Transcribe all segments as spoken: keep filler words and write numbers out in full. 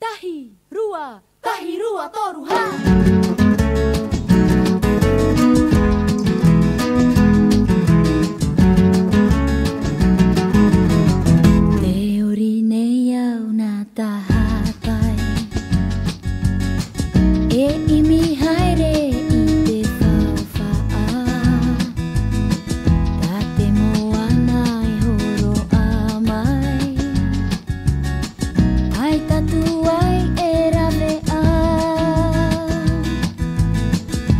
Tahi, rua, tahi, rua, toru, hā! Tē ori nei au nā tahatai e ʻimi haere i te faufaʻa. Tā te moana e hōroʻa mai, ʻaita tuai e rave ā.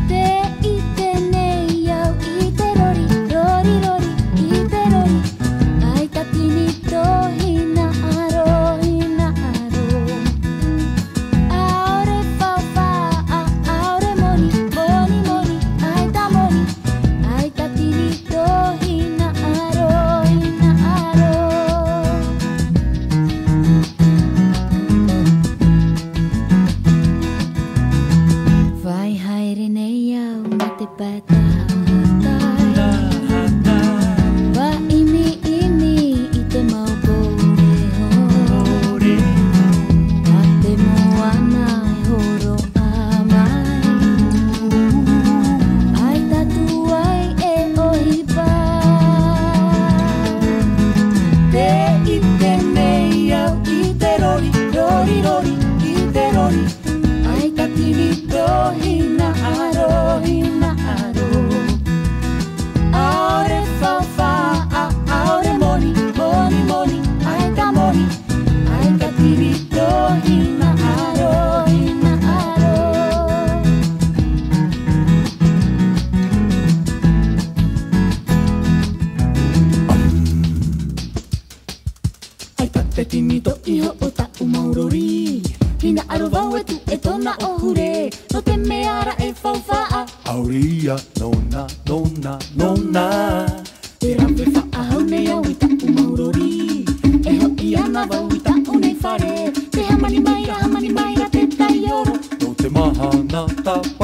Tē ʻite nei au i te rori, rori, rori, i te rori. ʻAita tini tō hinaʻaro, hinaʻaro. ʻAore faufaʻa, ʻaore moni, moni, moni, ʻaita moni. ʻAita tini tō hinaʻaro, hinaʻaro. Vai haere nei au nā te pae tahatai. Ua ʻimi, ʻimi i te mau pō reho. Tā te moana e hōroʻa mai, ʻaita tuai e ʻohipa. Tē ʻite nei au i te rori, rori, rori, i te rori. ʻAita tini tō hinaʻaro, hinaʻaro. ʻAore faufaʻa, ʻaore moni, moni, moni, ʻaita moni. ʻAita tini tō hinaʻaro, hinaʻaro. ʻAita te tini tō iho o taʻu mau rori. Hinaʻaro vau e tuʻu e tōna ʻōhure. Nō te mea ra e faufaʻa, ʻaore ia nōna, nōna, nōna. Tē rave faʻahou nei au i taʻu mau rori. E hoʻi ana vau i taʻu nei fare. Tē hāmani mai ra, hāmani mai ra te taioro. Nō te mahana tapa